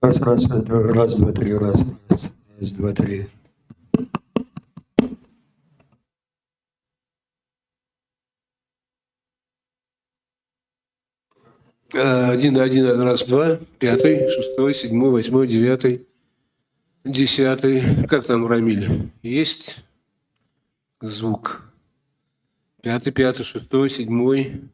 Раз, раз, два, раз, два, три, раз, раз, раз, два, три. Один, один, раз, два, пятый, шестой, седьмой, восьмой, девятый, десятый. Как там, Рамиль? Есть звук? Пятый, пятый, шестой, седьмой.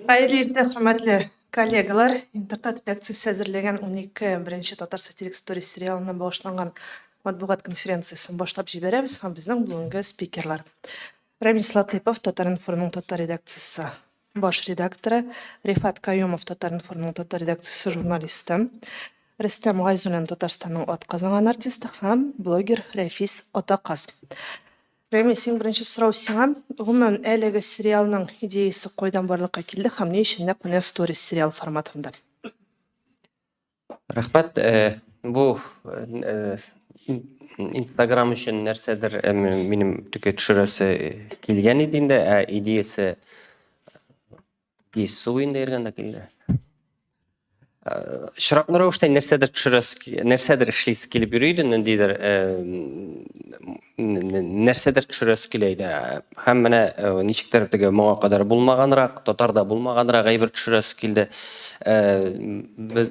Хәерле иртә, хөрмәтле коллегалар. Интертат редакциясе әзерләгән 12 беренче татар сатирик сторис сериалына багышланган матбугат конференциясен башлап җибәрәбез һәм безнең бүгенге спикерлар. Рамис Латыйпов, Татар-информның татар редакциясе баш редакторы, Рифат Каюмов, Татар-информның татар редакциясе журналисты, Рөстәм Гайзуллин, Татарстанның атказанган артисты һәм блогер Рәфис Атаказ. Рәмис, иң беренче сорау сиңа. Гомумән, әлеге сериалның идеясе кайдан барлыкка килде һәм ни өчен нәкъ менә сторис сериал форматында? Рәхмәт. Бу Инстаграм өчен нәрсәдер минем теге төшерәсе килгән иде инде, ә идеясе су инде йөргәндә килде. Очраклы рәвештә нәрсәдер төшерәсе, нәрсәдер эшлисе килеп йөри иде, ниндидер нәрсәдер төшерәсе килә иде. Һәм менә ничектер теге моңа кадәр булмаганрак, татарда булмаганрак әйбер төшерәсе килде. Без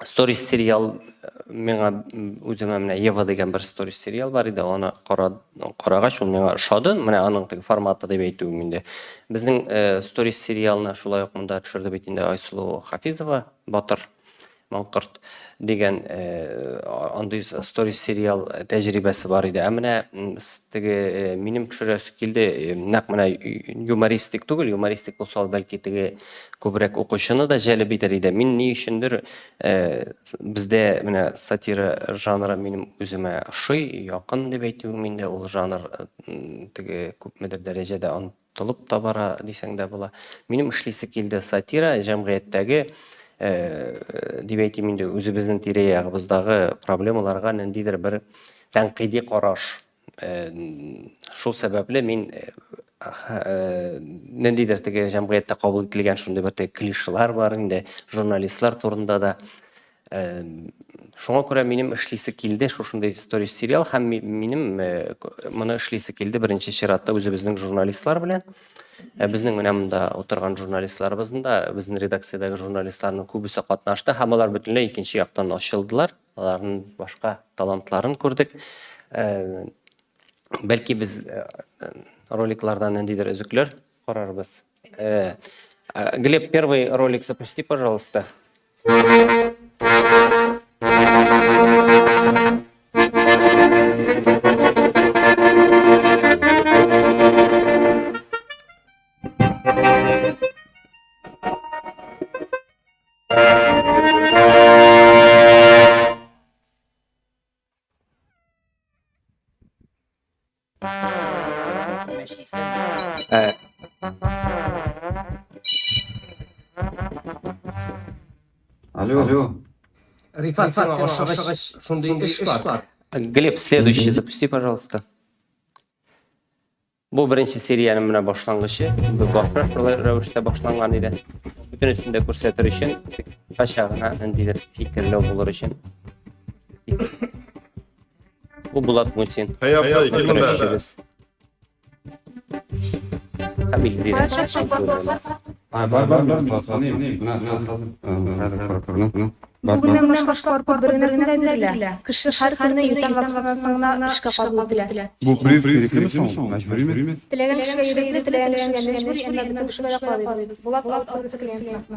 сторис сериал миңа үземә менә Ева дигән бер сторис сериал бар иде, аны карагач, ул миңа ошады. Менә аның теге форматы дип әйтүем инде. Безнең сторис сериалны шулай ук монда төшерде бит инде Айсылу Хафизова, Батыр Маңкорт дигән андый сторис сериал тәҗрибәсе бар иде. Ә менә теге минем төшерәсе килде, нәкъ менә юмористик түгел, юмористик булса ул бәлки теге күбрәк укучыны да җәлеп итәр иде. Мин ни өчендер бездә менә сатира жанры минем үземә ошый, якын дип әйтүем инде, ул жанр теге күпмедер дәрәҗәдә онытылып та бара дисәң дә була. Минем эшлисе килде сатира җәмгыятьтәге дип әйтим инде, үзебезнең тирә-ягыбыздагы проблемаларга ниндидер бер тәнкыйди караш. Шул сәбәпле мин ниндидер теге җәмгыятьтә кабул ителгән шундый бер теге клишелар бар инде, журналистлар турында да. Шуңа күрә минем эшлисе килде шушындый сторис сериал һәм минем моны эшлисе килде беренче чиратта үзебезнең журналистлар белән. Безнең менә монда утырган журналистларыбызның да, безнең редакциядәге журналистларның күбесе катнашты һәм алар бөтенләй икенче яктан ачылдылар. Аларның башка талантларын күрдек. Бәлки без роликлардан ниндидер өзекләр карарбыз. Глеб, первый ролик запусти, пожалуйста. Алло. Алло. Рифат, сиңа ашыгыч шундый эш бар. Глеб, следующий запусти, пожалуйста. Бу беренче сериянең менә башлангычы. Бу башы шулай рәвештә башланган иде. Бөтенесен дә күрсәтер өчен, кыскача гына ниндидер фикерләү булыр өчен. Бу Булат Мусин. Көрәшчебез. Һәм Илзирә. Бар, бар, бар, таныйм. Менә, менә, Бүгеннән башлап бер генә көнгә бирелә. Кеше һәр көнне иртән вакцинасын гына эшкә кабул ителә. Бу прививка иреклеме соң? Мәҗбүриме? Теләгән кешегә ирекле, теләгән кешегә мәҗбүри, әмма бөтен кешегә дә карыйбыз. Булат алып клиентны.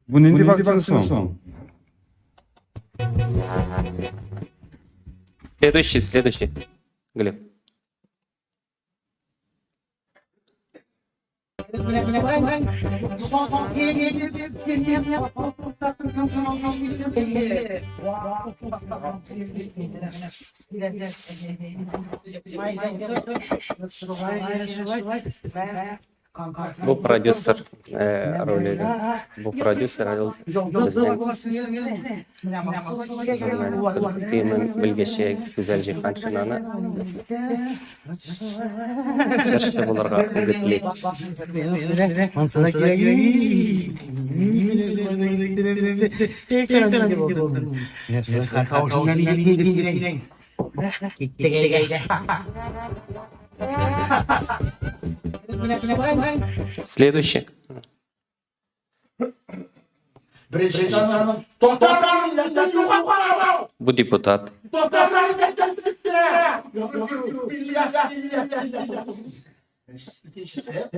Бу нинди вакцина соң? Следующий, следующий. Глеб. Бу продюсер роле. Бу продюсер ул безнең журналист белгече Гүзәл Җиһаншинаны җырчы булырга үгетли. Киттек әйдә. Следующий. Беренче санның татар милләте югалган. Бу депутат. Татар милләте Икенчесе,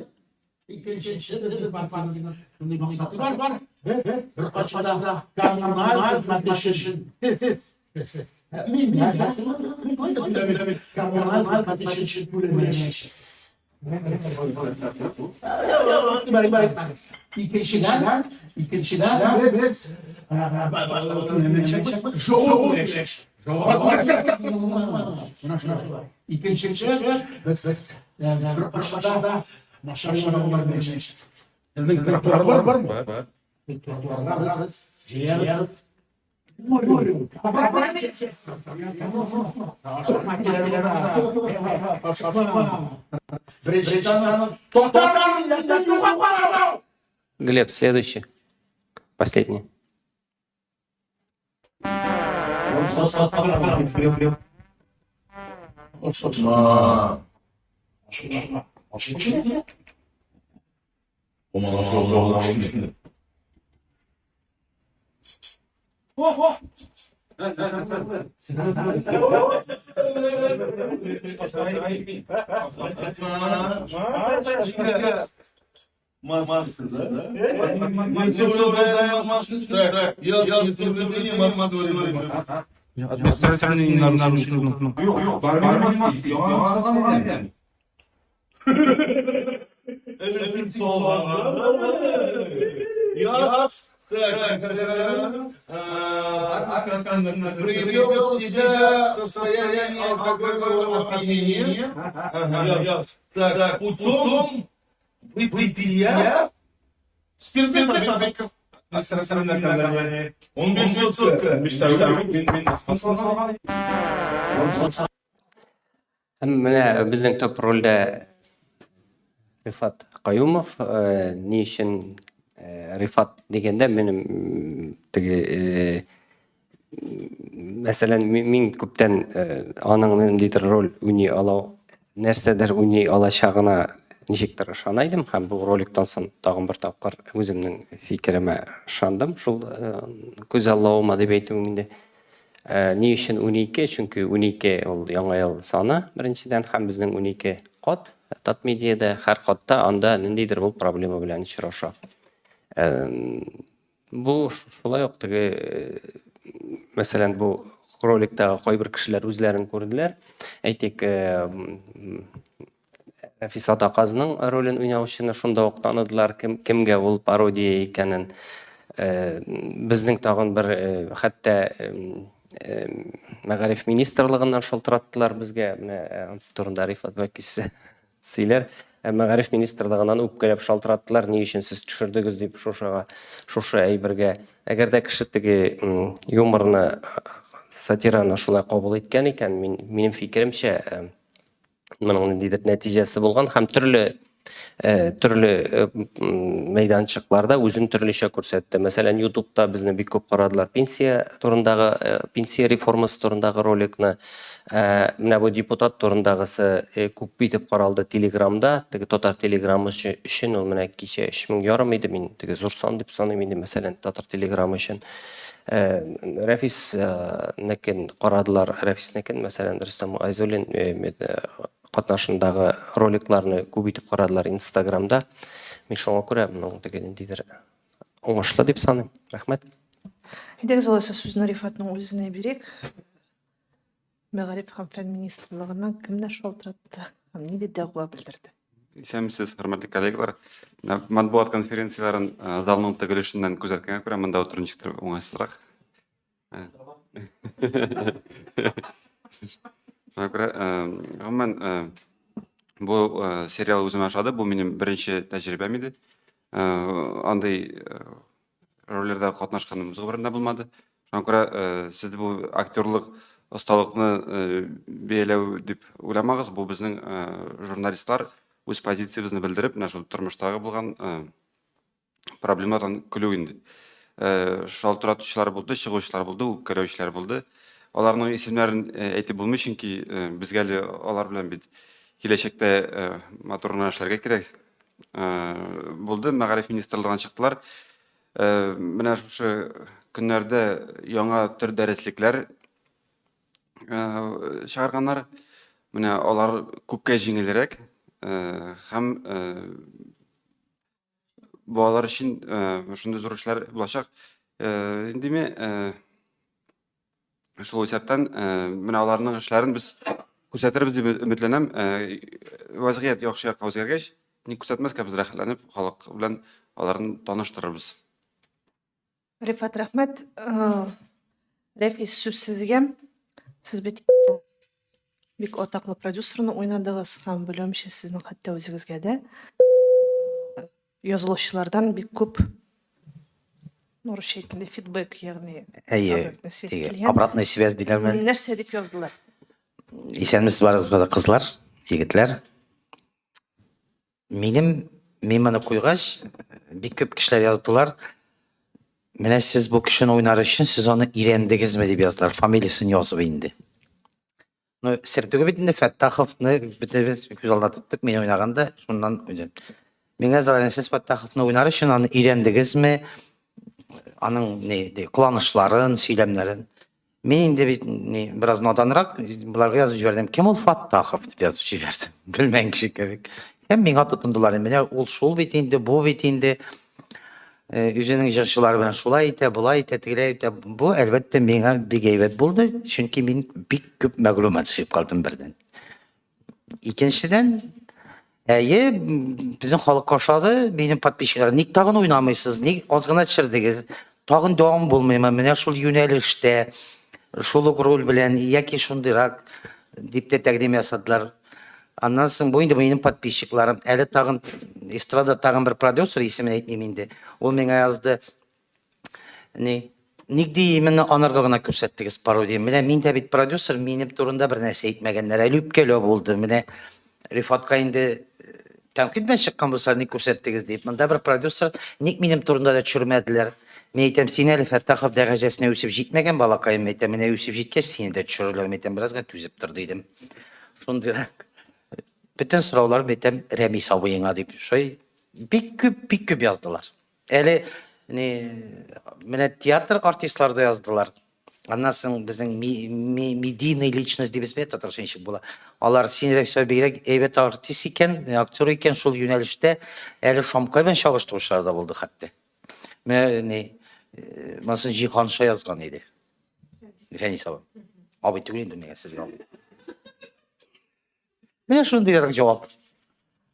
икенчесе безнең партиябезнең шундый максаты бар. Бар. Без беркайчан да коммуналь хезмәт өчен сез, сез, мин, мин, коммуналь хезмәт өчен түләмәячәксез. Икенчедән, икенчедән без Икенчесе без беркайчан да начар чаралар бирмәячәкбез. Безнең тротуарлар бармы? Бар. Тротуарлар без җыябыз. Беренче санның татар милләте югалган. Глеб, следующий. Последний. Һәм менә безнең төп рольдә Рифат Каюмов. Ни өчен Рифат дигәндә минем теге, мәсәлән, мин күптән аның ниндидер роль уйный ала, нәрсәдер уйный алачагына ничектер ышана идем һәм бу роликтан соң тагын бер тапкыр үземнең фикеремә ышандым, шул күзаллавыма дип әйтүем инде. Ни өчен 12? Чөнки 12 ул Яңа ел саны, беренчедән, һәм безнең 12 кат Татмедиада, һәр катта анда ниндидер ул проблема белән очраша. Бу шулай ук теге, мәсәлән, бу роликтагы кайбер кешеләр үзләрен күрделәр. Әйтик, Рәфис Атаказның ролен уйнаучыны шунда ук таныдылар, кем, кемгә ул пародия икәнен. Безнең тагын бер, хәтта мәгариф министрлыгыннан шалтыраттылар безгә, менә ансы турында Рифат бәлки сөйләр. Мәгариф министрлыгыннан үпкәләп шалтыраттылар, ни өчен сез төшердегез дип шушыга, шушы әйбергә. Әгәр дә кеше теге юморны, сатираны шулай кабул иткән икән, мин, минем фикеремчә, моның ниндидер нәтиҗәсе булган һәм төрле төрле мәйданчыкларда үзен төрлечә күрсәтте. Мәсәлән, YouTube'та безне бик күп карадылар пенсия турындагы, пенсия реформасы турындагы роликны. Менә бу депутат турындагысы күп итеп каралды Телеграмда. Теге татар Телеграмы өчен ул менә кичә 3500 иде, мин теге зур сан дип саныйм инде, мәсәлән, татар Телеграмы өчен. Рәфис некен карадылар, Рәфиснекен, мәсәлән, Рөстәм Айзуллин катнашындагы роликларны күп итеп карадылар Инстаграмда. Мин шуңа күрә моның теге ниндидер уңышлы дип саныйм. Рәхмәт. Әйдәгез, алайса сүзне Рифатның үзенә бирик. Мәгариф һәм фән министрлыгыннан кемнәр шалтыратты һәм нинди дәгъва белдерде? Исәнмесез, хөрмәтле коллегалар. Матбугат конференцияләрен залның теге өлешеннән күзәткәнгә күрә, монда утыру ничектер уңайсызрак. Шуңа күрә, гомумән, бу сериал үземә ошады. Бу минем беренче тәҗрибәм иде. Андый рольләрдә катнашканым үз гомеремдә булмады. Шуңа күрә сез бу актерлык осталыкны бәяләү дип уйламагыз. Бу безнең журналистлар үз позициябезне белдереп, менә шул тормыштагы булган проблемалардан көлү инде. Шалтыратучылар булды, чыгучылар булды, үпкәләүчеләр булды. Аларның исемнәрен әйтеп булмый, чөнки безгә әле алар белән бит киләчәктә матур гына эшләргә кирәк. Булды, мәгариф министрлыгыннан чыктылар. Менә шушы көннәрдә яңа төр дәреслекләр чыгарганнар. Менә алар күпкә җиңелрәк һәм балалар өчен шундый зур эшләр булачак. Инде шул исәптән менә аларның эшләрен без күрсәтербез дип өметләнәм. Вазгыять яхшы якка үзгәргәч, ник күрсәтмәскә, без рәхәтләнеп халык белән аларны таныштырырбыз. Рифат, рәхмәт. Рәфис, сүз сезгә. Сез бит бик атаклы продюсерны уйнадыгыз һәм белүемчә, сезнең хәтта үзегезгә дә язылучылардан бик күп, ну, русча әйткәндә, фидбэк, ягъни Әйе, обратная связь теге, килгән. Обратная связь диләрме? Нәрсә дип яздылар? Исәнмесез барыгызга да, кызлар, егетләр. Минем мин моны куйгач, бик күп кешеләр яздылар. Менә сез бу кешене уйнар өчен сез аны өйрәндегезме дип яздылар, фамилиясен язып инде. Ну, сер түгел бит инде, Фәттаховны бөтенебез күз алдына тоттык, мин уйнаганда шуннан уйнадым. Миңа язалар, сез Фәттаховны уйнар өчен аны өйрәндегезме? Аның ни, ди, кыланышларын, сөйләмнәрен. Мин инде бит ни, бераз наданрак, боларга язып җибәрдем. Кем ул Фаттахов дип язып җибәрдем. Белмәгән кеше кебек. Һәм миңа тотындылар. Менә ул шул бит инде, бу бит инде. Үзенең җырчылары белән шулай итә, болай итә, тегеләй итә. Бу, әлбәттә, миңа бик әйбәт булды, чөнки мин бик күп мәгълүмат җыеп калдым бердән. Икенчедән, әйе, безнең халыкка ошады, минем подписчиклар, ник тагын уйнамыйсыз, ник аз гына төшердегез, тагын дәвам булмыймы, менә шул юнәлештә, шул ук роль белән яки шундыйрак дип тә тәкъдим ясадылар. Аннан соң бу инде минем подписчикларым. Әле тагын эстрада тагын бер продюсер, исемен әйтмим инде. Ул миңа язды. Ни, ник ди именно анарга гына күрсәттегез пародия? Менә мин дә бит продюсер, минем турында бер нәрсә әйтмәгәннәр. Әле үпкәләү булды. Менә Рифатка инде тәнкыйть белән чыккан булса, ник күрсәттегез дип. Монда бер продюсер, ник минем турында да төшермәделәр? Мин әйтәм, син әле Фәттахов дәрәҗәсенә үсеп җитмәгән балакаем, әйтәм, менә үсеп җиткәч, сине дә төшерерләр, мин әйтәм, бераз гына түзеп тор, дидем. Шундыйрак. Бөтен сораулар, мин әйтәм, Рәмис абыеңа дип. Шулай бик күп, бик күп яздылар. Әле ни, менә театр артистлары да яздылар. Аннан соң безнең медийный личность дибезме, татарча ничек була? Алар син Рәмис абый бигрәк әйбәт артист икән, актер икән, шул юнәлештә әле Шамкай белән чагыштыручылар да булды хәтта. Менә ни, монысын Җиһанша язган иде. Фәнис абый. Абый түгел инде миңа сезгә абый. Менә шундыйрак җавап.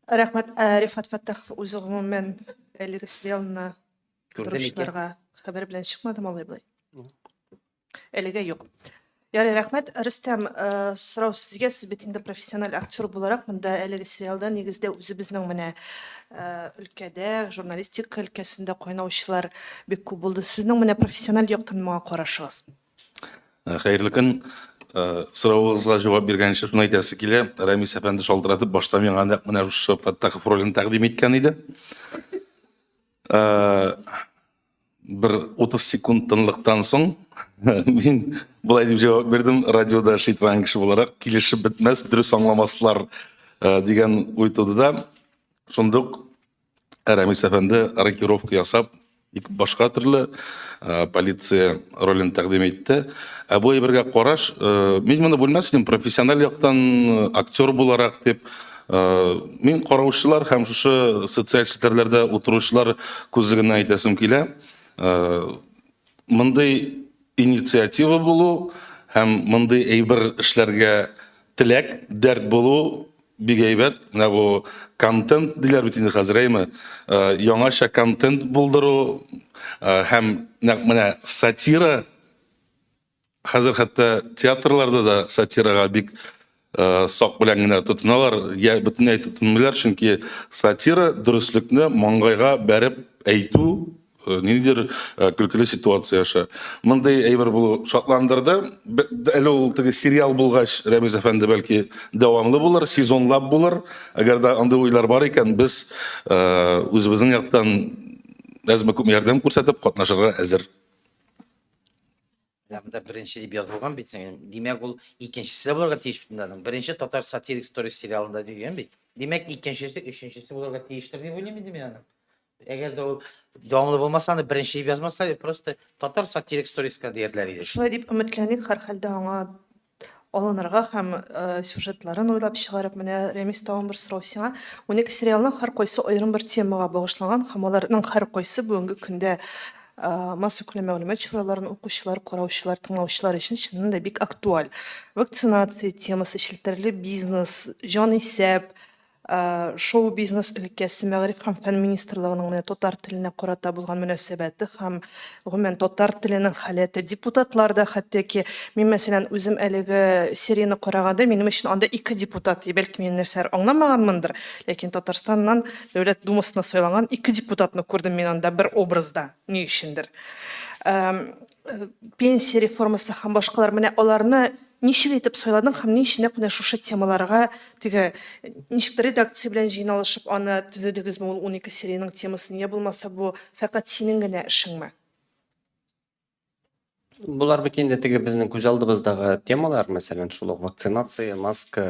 Рәхмәт. Рифат Фәттахов үзе гомумән әлеге сериалны тудыручыларга хәбәр белән чыкмадымы алай болай? Әлегә юк. Ярый, рәхмәт. Рөстәм, сорау сезгә. Сез бит инде профессиональ актер буларак, монда әлеге сериалда нигездә үзебезнең менә өлкәдә, журналистика өлкәсендә кайнаучылар бик күп булды. Сезнең менә профессиональ яктан моңа карашыгыз? Хәерле көн. Соравыгызга җавап биргәнче шуны әйтәсе килә. Рәмис әфәнде шалтыратып, башта миңа нәкъ менә шушы Фәттахов ролен тәкъдим иткән иде. Бер 30 секунд тынлыктан соң мин болай дип җавап бирдем, радиода эшли торган кеше буларак, килешеп бетмәс, дөрес аңламаслар дигән уй туды да, шундук Рәмис әфәнде рокировка ясап, башка төрле полиция ролен тәкъдим итте. Ә бу әйбергә караш, мин моны бүлмәс идем, профессиональ яктан актер буларак дип, Мин караучылар һәм шушы социаль челтәрләрдә утыручылар күзлегеннән әйтәсем килә. Мондый инициатива булу һәм мондый әйбер эшләргә теләк, дәрт булу бик әйбәт. Менә бу контент диләр бит инде хәзер, әйме? Яңача контент булдыру һәм нәкъ менә сатира. Хәзер хәтта театрларда да сатирага бик сак белән генә тотыналар, я бөтенләй тотынмыйлар, чөнки сатира дөреслекне маңгайга бәреп әйтү, ниндидер көлкеле ситуация аша. Мондый әйбер булу шатландырды. Әле ул теге сериал булгач, Рәмиз әфәнде, бәлки дәвамлы булыр, сезонлап булыр. Әгәр дә андый уйлар бар икән, без үзебезнең яктан әзме-күпме ярдәм күрсәтеп катнашырга әзер. Менә монда беренче дип язылган бит синең. Димәк, ул икенчесе дә булырга тиеш бит инде аның. Беренче татар сатирик сторис сериалында дигән бит. Димәк, икенчесе, өченчесе булырга тиештер дип уйлыйм инде мин аны. Әгәр дә ул дәвамлы булмаса, аны беренче дип язмаслар иде, просто татар сатирик сториска диярләр иде. Шулай дип өметләник, һәрхәлдә аңа алынырга һәм сюжетларын уйлап чыгарып, менә, Рәмис, тагын бер сорау сиңа. 12 сериалның һәркайсы аерым бер темага багышланган һәм аларның һәркайсы бүгенге көндә массакүләм мәгълүмат чараларын укучылар, караучылар, тыңлаучылар өчен чыннан да бик актуаль. Вакцинация темасы, челтәрле бизнес, җанисәп, Шоу-бизнес өлкәсе Мәгариф һәм фән министрлыгының менә татар теленә карата булган мөнәсәбәте һәм гомумән татар теленең халәте. Депутатлар да хәтта ки, мин мәсәлән үзем әлеге серияне караганда, минем өчен анда ике депутат, бәлки мин нәрсәләр аңламаганмындыр, ләкин Татарстаннан Дәүләт Думасына сайланган ике депутатны күрдем мин анда бер образда, ни өчендер. Пенсия реформасы һәм башкалар, менә аларны Ничек итеп сайладың һәм ни өчен нәкъ менә шушы темаларга теге ничектер редакция белән җыйналышып аны төзедегезме ул 12 сериянең темасын, я булмаса бу фәкать синең генә эшеңме? Болар бит инде теге безнең күз алдыбыздагы темалар, мәсәлән, шул ук вакцинация, маска,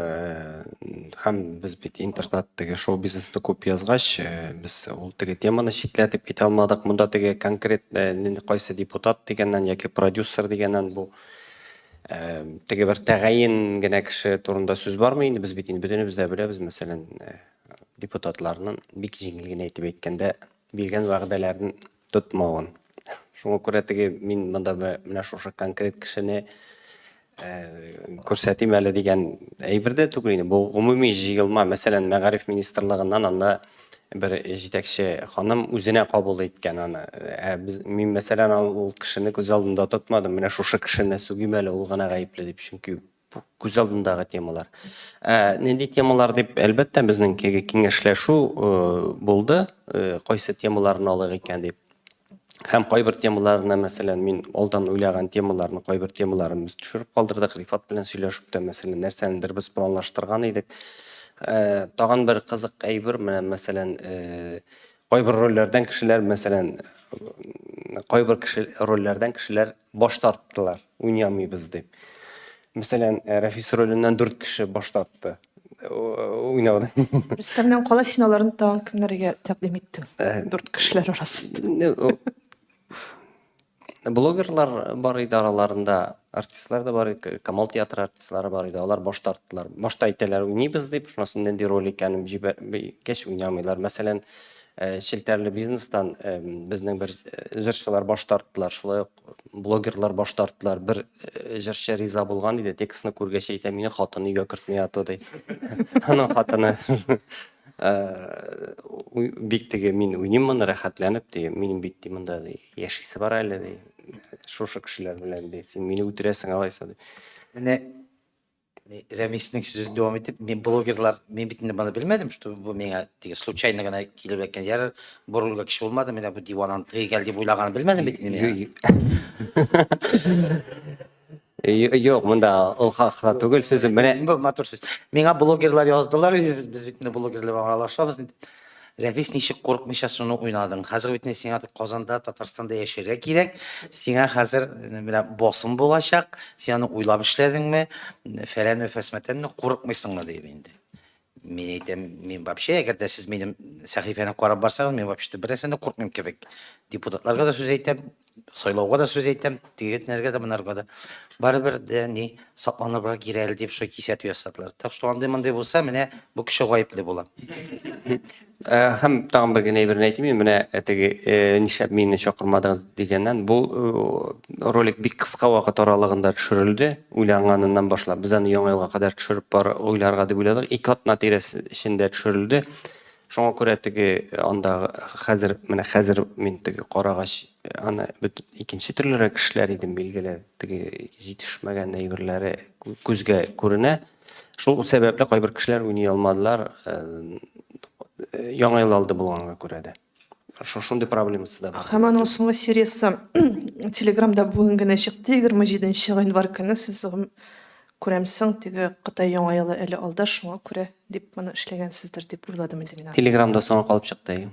һәм без бит интертат теге шоу-бизнесны күп язгач, без ул теге теманы читләтеп китә алмадык. Монда теге конкрет кайсы депутат дигәннән яки продюсер дигәннән бу Теге бер тәгаен генә кеше турында сүз бармый инде, без бит инде бөтенебез дә беләбез, мәсәлән, депутатларның бик җиңел генә итеп әйткәндә биргән вәгъдәләрен тотмавын. Шуңа күрә теге мин монда менә шушы конкрет кешене күрсәтим әле дигән әйбер дә түгел инде. Бу гомуми җыелма, мәсәлән, мәгариф министрлыгыннан анда бер җитәкче ханым үзенә кабул иткән аны. Ә без, мин, мәсәлән, ул кешене күз алдында тотмадым. Менә шушы кешене сүгим әле, ул гына гаепле дип, чөнки күз алдындагы темалар. Ә нинди темалар дип, әлбәттә, безнең киңәшләшү э, булды, э, кайсы темаларны алыйк икән дип. Һәм кайбер темаларны, мәсәлән, мин алдан уйлаган темаларны, кайбер темаларын без төшереп калдырдык. Рифат белән сөйләшеп тә, мәсәлән, нәрсәнедер без планлаштырган идек. Э, тагын бер кызык әйбер, менә, мәсәлән, э, кайбер рольләрдән кешеләр, мәсәлән, кайбер кеше рольләрдән кешеләр баш тарттылар, уйнамыйбыз дип. Мәсәлән, э, Рәфис роленнән дүрт кеше баш тартты уйнаудан. Рөстәмнән кала син аларны тагын кемнәргә тәкъдим иттең? Э, дүрт кешеләр арасында. Блогерлар бар иде араларында, артистлар да бар иде, Камал театры артистлары бар иде, алар баш тарттылар. Башта әйтәләр, уйныйбыз дип, шуннан соң нинди роль икәнен җибәргәч уйнамыйлар. Мәсәлән, э, челтәрле бизнестан э, безнең бер җырчылар баш тарттылар, шулай ук блогерлар баш тарттылар. Бер э, җырчы риза булган иде, текстны күргәч әйтә, мине хатын өйгә кертми ато ди. Аның хатыны э, бик теге мин уйныйм моны рәхәтләнеп ди, минем бит ди монда ди, яшисе бар әле ди. Шушы кешеләр белән ди, син мине үтерәсең алайса ди. Менә Рәмиснең сүзен дәвам итеп, мин блогерлар, мин бит инде моны белмәдем, что бу миңа теге случайно гына килеп эләккән. Ярар, бу рольгә кеше булмады, менә бу диванан тыгел дип уйлаганын белмәдем бит инде мин. Юк, монда ул хакта түгел сүзем. Менә бу матур сүз. Миңа блогерлар яздылар, без бит инде блогерлар белән аралашабыз. Рәфис, ничек курыкмыйча шуны уйнадың? Хәзер бит инде сиңа Казанда, Татарстанда яшәргә кирәк. Сиңа хәзер э, менә басым булачак. Син аны уйлап эшләдеңме? Фәләнме, фәсмәтәнме, курыкмыйсыңмы дип инде. Мин әйтәм, мин вообще, әгәр дә сез минем сәхифәне карап барсагыз, мин вообще бер нәрсәне куркмыйм кебек. Депутатларга да сүз әйтәм, сайлауга да сүз әйтәм, тегетнәргә дә, монарга да. Барыбер дә ни, сакланыбрак йөр әле дип шулай кисәтү ясадылар. Так что андый-мондый булса, менә бу кеше гаепле була. Э, һәм тагын бер генә әйберне әйтим, менә э, теге э, нишләп мине чакырмадыгыз дигәннән, бу ролик бик кыска вакыт аралыгында төшерелде, уйланганыннан башлап. Без аны Яңа елга кадәр төшереп бар уйларга дип уйладык. Ике атна тирәсе эчендә төшерелде. Шуңа күрә теге анда хәзер, менә хәзер мин теге карагач, аны бөтен икенче төрлерәк эшләр идем, билгеле, теге җитешмәгән әйберләре күзгә күренә. Шул сәбәпле кайбер кешеләр уйный алмадылар, Яңа ел алды булганга күрә дә. Шундый проблемасы да бар. Һәм аның соңгы сериясе Телеграмда бүген генә чыкты, 27 гыйнвар көне сез күрәмсең, теге Кытай Яңа елы әле алда, шуңа күрә дип моны эшләгәнсездер дип уйладым инде мин. Телеграмда соңа калып чыкты.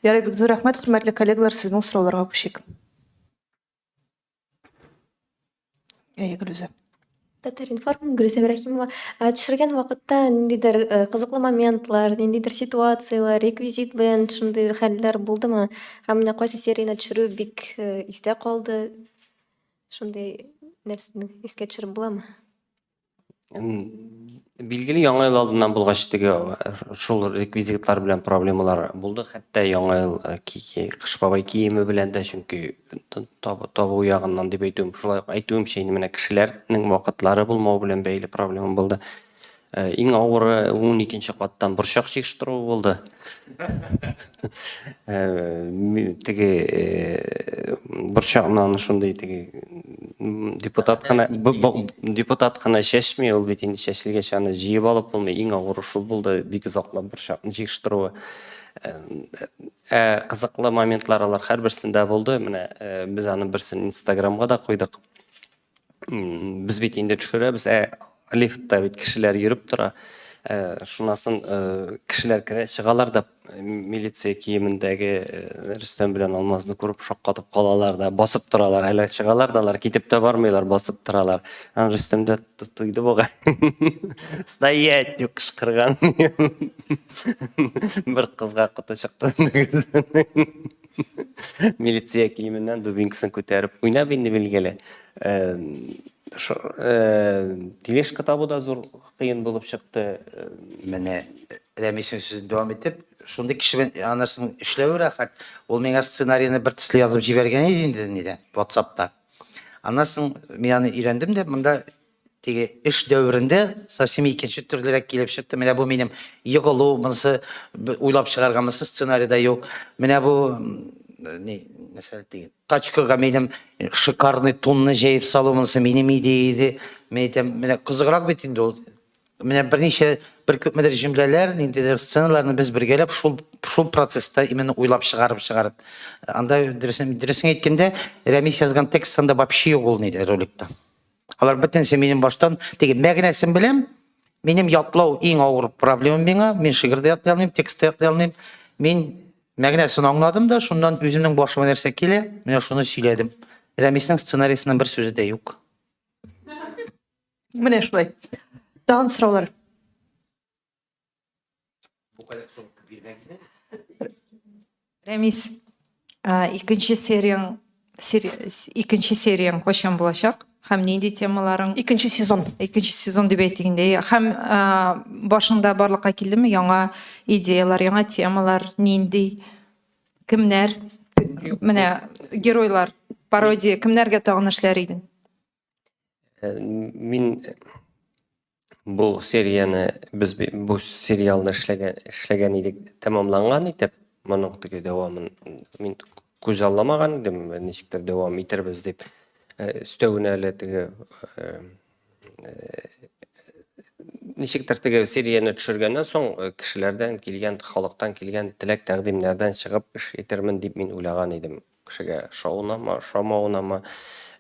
Ярый, бик зур рәхмәт, хөрмәтле коллегалар, сезнең сорауларга күчик. Әйе, Гөлүзә. Татар-информ, Гөлүзә Ибраһимова. Ә, Төшергән вакытта ниндидер э, кызыклы моментлар, ниндидер ситуацияләр, реквизит белән шундый хәлләр булдымы? Һәм менә кайсы серияне төшерү бик э, истә калды? Шундый нәрсәне искә төшереп буламы? Билгеле, яңа ел алдыннан булгач, теге шул реквизитлар белән проблемалар булды. Хәтта яңа ел Кыш бабай киеме белән дә, чөнки табу ягыннан дип әйтүем, шулай ук әйтүемчә инде менә кешеләрнең вакытлары булмау белән бәйле проблема булды. Иң авыры 12 каттан борчак җыештыру булды. Теге борчакны аны шундый теге депутат кына депутат кына чәчми, ул бит инде чәчелгәч аны җыеп алып булмый. Иң авыры шул булды, бик озаклап борчакны җыештыруы. Ә кызыклы моментлар алар һәрберсендә булды. Менә без аның берсен Инстаграмга да куйдык. Без бит инде төшерәбез, ә лифтта бит кешеләр йөреп тора. Э, шуннан соң э, кешеләр керә чыгалар да э, милиция киемендәге Рөстәм белән Алмазны күреп шаккатып калалар да, басып торалар. Әле чыгалар да алар китеп тә бармыйлар, басып торалар. Ан Рөстәм дә туйды бугай. Стоять дип кычкырган. Бер кызга коты чыкты. Милиция киеменнән дубинкасын күтәреп уйнап инде билгеле. Тележка табу да зур кыен булып чыкты. Менә Рәмиснең сүзен дәвам итеп, шундый кеше белән анысын эшләве рәхәт. Ул миңа сценарийны бер төсле язып җибәргән иде инде нидә, WhatsAppта. Аннан соң мин аны өйрәндем дә, монда теге эш дәверендә совсем икенче төрлерәк килеп чыкты. Менә бу минем егылу, монысы уйлап чыгарган, монысы сценарийда юк. Менә бу ни, нәрсә теге тачкага минем шикарный тунны җәеп салу, монысы минем идея иде. Мин әйтәм, менә кызыграк бит инде ул. Менә берничә бер күпмедер җөмләләр, ниндидер сценаларны без бергәләп шул шул процесста именно уйлап чыгарып чыгарып. Анда дөресен дөресен әйткәндә, Рәмис язган текст анда вообще юк ул нидә роликта. Алар бөтенесе минем баштан теге мәгънәсен беләм. Минем ятлау иң авыр проблема миңа. Мин шигырь дә ятлый алмыйм, текст та ятлый алмыйм. Мин мәгънәсен аңладым да, шуннан үземнең башыма нәрсә килә, менә шуны сөйләдем. Рәмиснең сценарийсының бер сүзе дә юк. Менә шулай. Тагын сораулар. Рәмис, икенче серияң икенче серияң кайчан булачак? Һәм нинди темаларың? Икенче сезон. Икенче сезон дип әйтик инде. Һәм башыңда барлыкка килдеме яңа идеялар, яңа темалар, нинди? Кемнәр? Менә геройлар, пародия, кемнәргә тагын эшләр идең? Мин бу серияне без бу сериалны эшләгән эшләгән идек, тәмамланган итеп, моның теге дәвамын мин күз алламаган идем, ничектер дәвам итербез дип. Өстәвенә әле теге ничектер теге серияне төшергәннән соң кешеләрдән килгән, халыктан килгән теләк-тәкъдимнәрдән чыгып эш итермен дип мин уйлаган идем. Кешегә ошавынамы, ошамавынамы,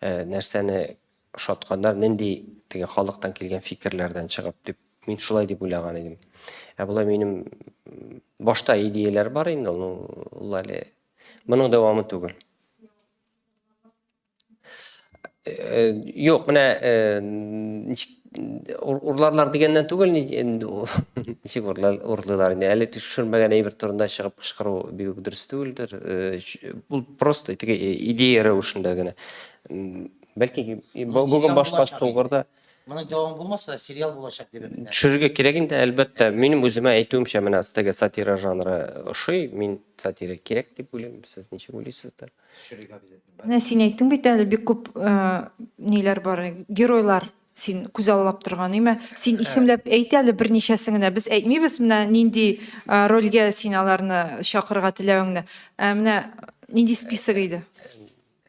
нәрсәне ошатканнар, нинди теге халыктан килгән фикерләрдән чыгып дип, мин шулай дип уйлаган идем. Ә болай минем башта идеяләр бар инде, ул әле моның дәвамы түгел. Юк, менә ничек урларлар дигәннән түгел, ничек урлыйлар инде. Әле төшермәгән әйбер турында чыгып кычкыру бик үк дөрес түгелдер. Ул просто теге идея рәвешендә генә. Бәлки бүген башка сугырда. Моның дәвамы булмаса да, сериал булачак дип өметләнәм. Төшерергә кирәк инде, әлбәттә. Минем үземә әйтүемчә, менә теге сатира жанры ошый. Мин сатира кирәк дип уйлыйм. Сез ничек уйлыйсыздыр? Төшерергә обязательно. Менә син әйттең бит әле, бик күп ниләр бар, геройлар син күзаллап торган, име? Син исемләп әйт әле берничәсен генә. Без әйтмибез менә нинди рольгә син аларны чакырырга теләвеңне. Ә менә нинди список иде?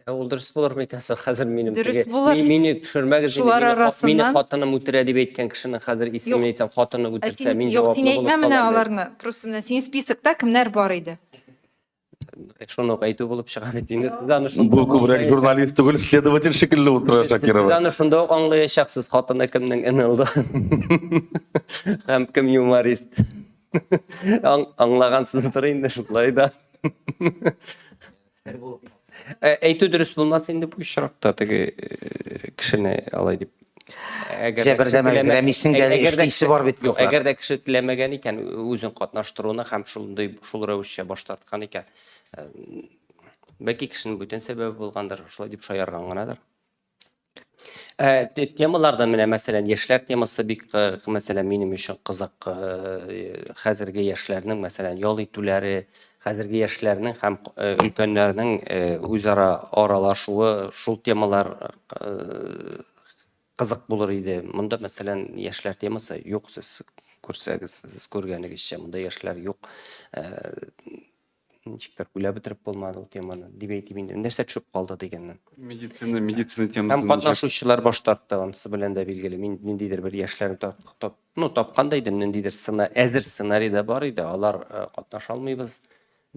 Ә ул дөрес булыр микән соң хәзер минем Дөрес теге булыр. мине төшермәгез инде, Шулар мине, мине арасыннан хатыным үтерә дип әйткән кешенең хәзер исемен Юк. әйтсәм, хатыны Ә үтерсә, син, мин юк, җаваплы син булып әйтмә менә калам бит. аларны. Просто менә синең списокта кемнәр бар иде? Шуны ук әйтү булып чыга бит инде. Сез аны шунда Бу ук күбрәк аңлаячак. журналист түгел, следователь шикелле утыра Сез Шакирова. аны шунда ук аңлаячаксыз, хатыны кемнең НЛД һәм кем юморист. Аңлагансыздыр инде шулай да. Әйтү дөрес булмас инде бу очракта теге кешене алай дип. Әгәр дә кеше Рәмиснең дә эшлисе бар бит. Юк, әгәр дә кеше теләмәгән икән, үзен катнаштыруны һәм шундый шул рәвешчә баш тарткан икән, бәлки кешенең бүтән сәбәбе булгандыр, шулай дип шаярган гынадыр. Ә, темалардан менә мәсәлән яшьләр темасы бик мәсәлән минем өчен кызык. Хәзерге яшьләрнең мәсәлән ял итүләре, хәзерге яшьләрнең һәм өлкәннәрнең үзара аралашуы, шул темалар кызык булыр иде. Монда мәсәлән яшьләр темасы юк, сез күрсәгез, сез күргәнегезчә, монда яшьләр юк. Ничектер уйлап бетереп булмады ул теманы, дип әйтим инде. Нәрсә төшеп калды дигәннән. Медицина, медицина темасын. Һәм катнашучылар баш тартты, анысы белән дә билгеле. Мин ниндидер бер яшьләрне тап, ну, тапкан да идем, ниндидер сцена, әзер сценарий да бар иде, алар э, катнаша алмыйбыз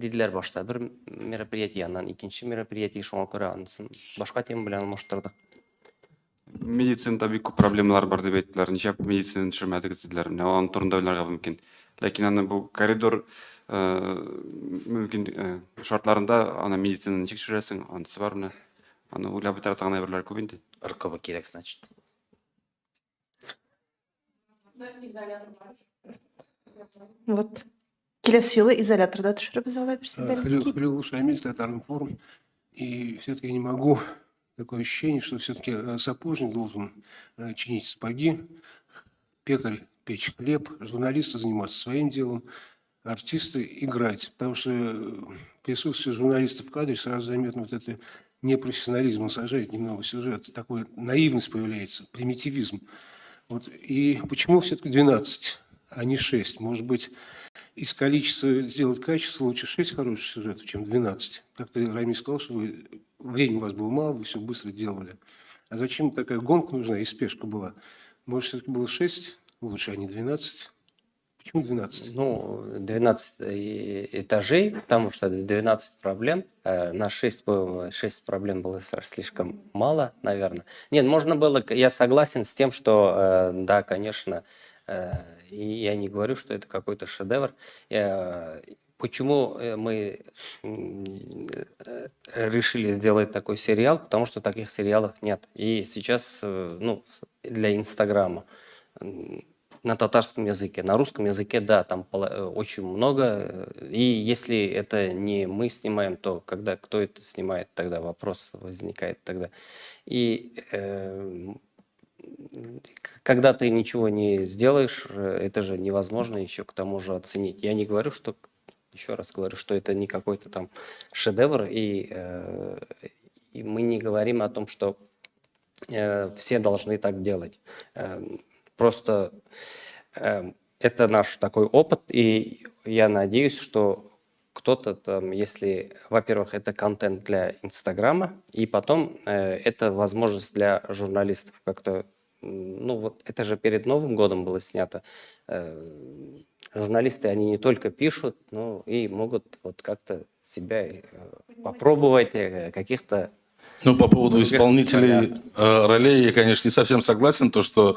диделәр башта бер мероприятие, аннан икенче мероприятие, шуңа күрә анысын башка тема белән алмаштырдык. Медицинада бик күп проблемалар бар дип әйттеләр. Ничә медицинаны төшермәдегез диделәр. Менә аның турында уйларга мөмкин. Ләкин аны бу коридор э, мөмкин э, шартларында аны медицинаны ничек төшерәсең, анысы бар менә. Аны уйлап бетерә торган әйберләр күп инде. РКБ кирәк, значит. Вот. Киләсе юлы изоляторда төшеребез алай бирсә, бәлки. Хлюл Шамиль, Татаринформ. И все-таки я не могу, такое ощущение, что все-таки э, сапожник должен э, чинить сапоги, пекарь печь хлеб, журналисты заниматься своим делом, артисты играть. Потому что э, присутствие журналистов в кадре сразу заметно вот это непрофессионализм, он сажает немного сюжет, такой наивность появляется, примитивизм. Вот. И почему все-таки 12, а не 6? Может быть, из количества сделать качество лучше 6 хороших сюжетов, чем 12. Как ты, Рами, сказал, что вы, времени у вас было мало, вы все быстро делали. А зачем такая гонка нужна и спешка была? Может, все-таки было 6 лучше, а не 12? Почему 12? Ну, 12 этажей, потому что 12 проблем. На 6, 6 проблем было слишком мало, наверное. Нет, можно было, я согласен с тем, что, да, конечно, и я не говорю, что это какой-то шедевр. Почему мы решили сделать такой сериал? Потому что таких сериалов нет. И сейчас, ну, для Инстаграма на татарском языке. На русском языке, да, там очень много. И если это не мы снимаем, то когда кто это снимает, тогда вопрос возникает тогда. И когда ты ничего не сделаешь, это же невозможно еще к тому же оценить. Я не говорю, что, еще раз говорю, что это не какой-то там шедевр, и мы не говорим о том, что все должны так делать. Просто это наш такой опыт, и я надеюсь, что кто-то там, если, во-первых, это контент для Инстаграма, и потом это возможность для журналистов как-то, ну вот это же перед Новым годом было снято. Журналисты, они не только пишут, но и могут вот как-то себя попробовать каких-то Ну, по поводу других исполнителей ролей я, конечно, не совсем согласен, то, что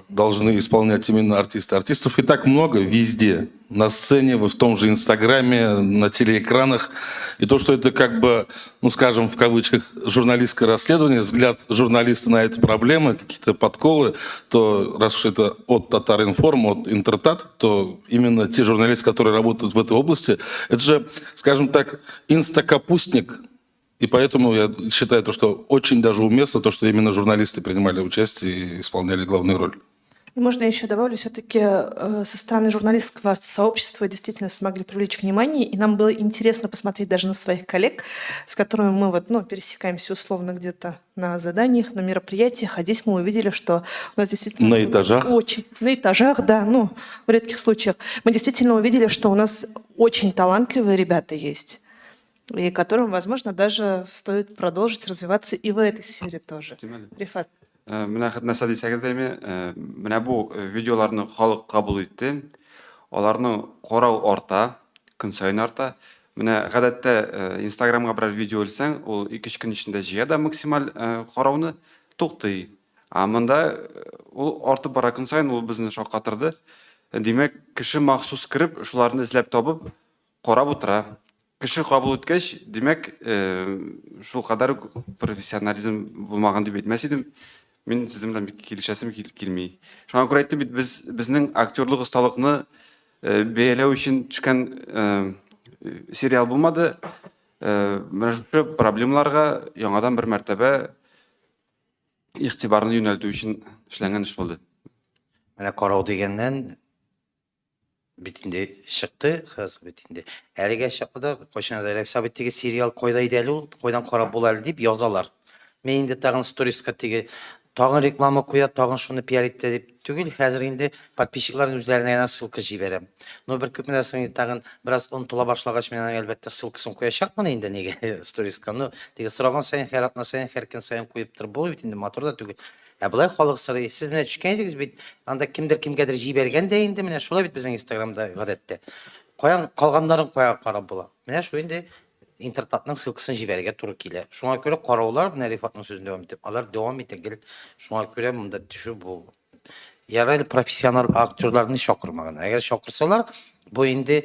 должны исполнять именно артисты. Артистов и так много везде, на сцене, в том же Инстаграме, на телеэкранах. И то, что это как бы, ну, скажем, в кавычках, журналистское расследование, взгляд журналиста на эти проблемы, какие-то подколы, то раз уж это от Татаринформ, от Интертат, то именно те журналисты, которые работают в этой области, это же, скажем так, инстакапустник, и поэтому я считаю, то, что очень даже уместно то, что именно журналисты принимали участие и исполняли главную роль. И можно я еще добавлю, все-таки со стороны журналистского сообщества действительно смогли привлечь внимание, и нам было интересно посмотреть даже на своих коллег, с которыми мы вот, ну, пересекаемся условно где-то на заданиях, на мероприятиях, а здесь мы увидели, что у нас действительно На этажах? Очень, на этажах, да, ну, в редких случаях. Мы действительно увидели, что у нас очень талантливые ребята есть, и которым, возможно, даже стоит продолжить развиваться и в этой сфере тоже. Тимәле. Рифат. Менә нәрсә дисәгез дә, менә бу видеоларны халык кабул итте. Аларның карау арта, көн саен арта. Менә гадәттә Инстаграмга берәр видео элсәң, ул 2-3 көн эчендә җыя да максималь карауны туктый. Ә монда ул артып бара көн саен, ул безне шаккатырды. Димәк, кеше махсус кереп, шуларны эзләп табып, карап утыра. Кеше кабул иткәч, димәк, шул кадәр үк профессионализм булмаган дип әйтмәс идем. Мин сезнең белән бик килешәсем килми. Шуңа күрә әйттем бит, без безнең актерлык осталыкны бәяләү өчен төшкән сериал булмады. Менә шушы проблемаларга яңадан бер мәртәбә игътибарны юнәлтү өчен эшләнгән эш булды. Менә карау дигәннән, бит инде чыкты хәзер бит инде. Әлегә чаклы да кайчан яза, Рәфис абый теге сериал кайда иде әле ул, кайдан карап була әле дип язалар. Мин инде тагын сториска теге тагын реклама куя, тагын шуны пиар итә дип түгел, хәзер инде подписчикларның үзләренә генә ссылка җибәрәм. Ну бер күпмедән соң инде тагын бераз онытыла башлагач, мин аның әлбәттә ссылкасын куячакмын инде нигә сториска. Ну теге сораган саен, һәр атна саен, һәр көн саен куеп торып булмый бит инде, матур да түгел. Ә болай халык сорый, сез менә төшкән идегез бит, анда кемдер кемгәдер җибәргән дә инде, менә шулай бит безнең Инстаграмда гадәттә. Каян калганнарын кая карап була? Менә шул инде Интертатның ссылкасын җибәрергә туры килә. Шуңа күрә караулар, менә Рифатның сүзен дәвам итеп, алар дәвам итә гел. Шуңа күрә монда төшү бу. Ярар әле профессионал актерларны чакырмаган. Әгәр чакырсалар, бу инде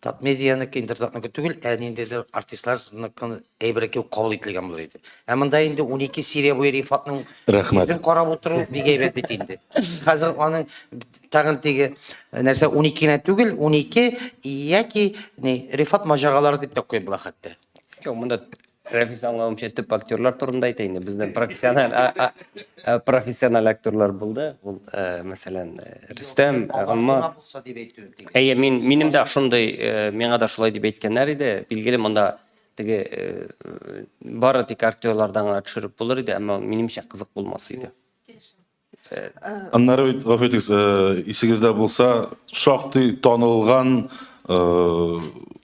Татмедианыкы, Интертатныкы түгел, ә ниндидер артистларныкы әйбере кебек кабул ителгән булыр иде. Ә монда инде 12 серия буе Рифатның Рәхмәт. йөзен карап утыру бик әйбәт бит инде. Хәзер аның тагын теге нәрсә 12 генә түгел, 12 яки ни Рифат маҗаралары дип тә куеп була хәтта. Юк, монда Рәфис аңлавымча төп актерлар турында әйтә инде. Безнең профессиональ профессиональ актерлар булды. Ул, мәсәлән, Рөстәм, Алмаз. Әйе, мин минем дә шундый, миңа да шулай дип әйткәннәр иде. Билгеле, монда теге бары тик актерлардан гына төшереп булыр иде, әмма минемчә кызык булмас иде. Аннары бит, гафу итегез, исегездә булса, шактый танылган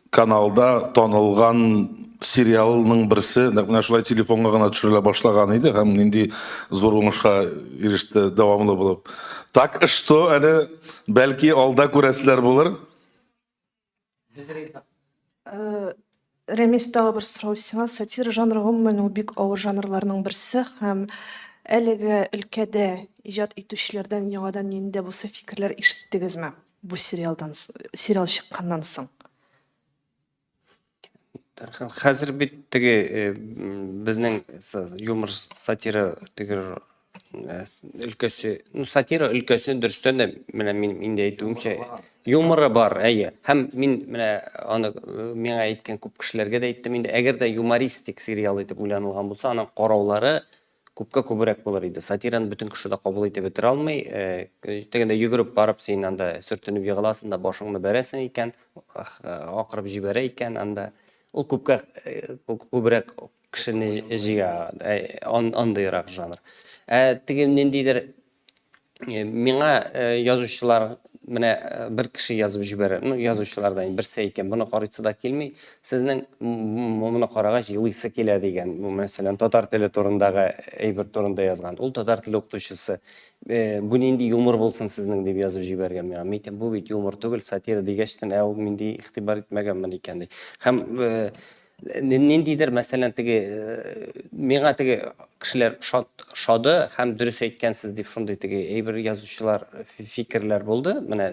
каналда танылган сериалның берсе нәкъ менә шулай телефонга гына төшерелә башлаган иде һәм нинди зур уңышка иреште дәвамлы булып. Так что әле бәлки алда күрәселәр булыр. Без риза. Э, Рәмис, тагы бер сорау сиңа. Сатира жанры гомумән ул бик авыр жанрларның берсе һәм әлеге өлкәдә иҗат итүчеләрдән яңадан нинди дә булса фикерләр ишеттегезме бу сериалдан сериал чыкканнан соң? Хәзер бит теге э, безнең юмор сатира теге э, өлкәсе, ну сатира өлкәсе дөрестән дә менә мин инде әйтүемчә юморы бар, әйе. Һәм мин менә аны э, миңа әйткән күп кешеләргә дә әйттем инде, әгәр дә юмористик сериал итеп уйланылган булса, аның караулары күпкә күбрәк булыр иде. Сатираны бөтен кеше дә кабул итеп бетерә алмый. Э, тегендә йөгереп барып син анда сөртенеп егыласың да башыңны бәрәсең икән, акырып җибәрә икән анда. Ул күпкә э, күбрәк кешене җыя, э, андыйрак жанр. Ә теге ниндидер э, миңа э, язучылар менә бер кеше язып җибәрә. Ну, язучылардан берсе икән, моны карыйсы да килми. Сезнең моны карагач елыйсы килә дигән. Бу мәсәлән, татар теле турындагы әйбер турында язган. Ул татар теле укытучысы. Бу нинди юмор булсын сезнең дип язып җибәргән миңа. Мин әйтәм, бу бит юмор түгел, сатира дигәчтен, ә ул мин ди игътибар итмәгәнмен икән ди. Һәм Ниндидер, мәсәлән, теге миңа теге кешеләр шат шады һәм дөрес әйткәнсез дип шундый теге әйбер язучылар фикерләр булды. Менә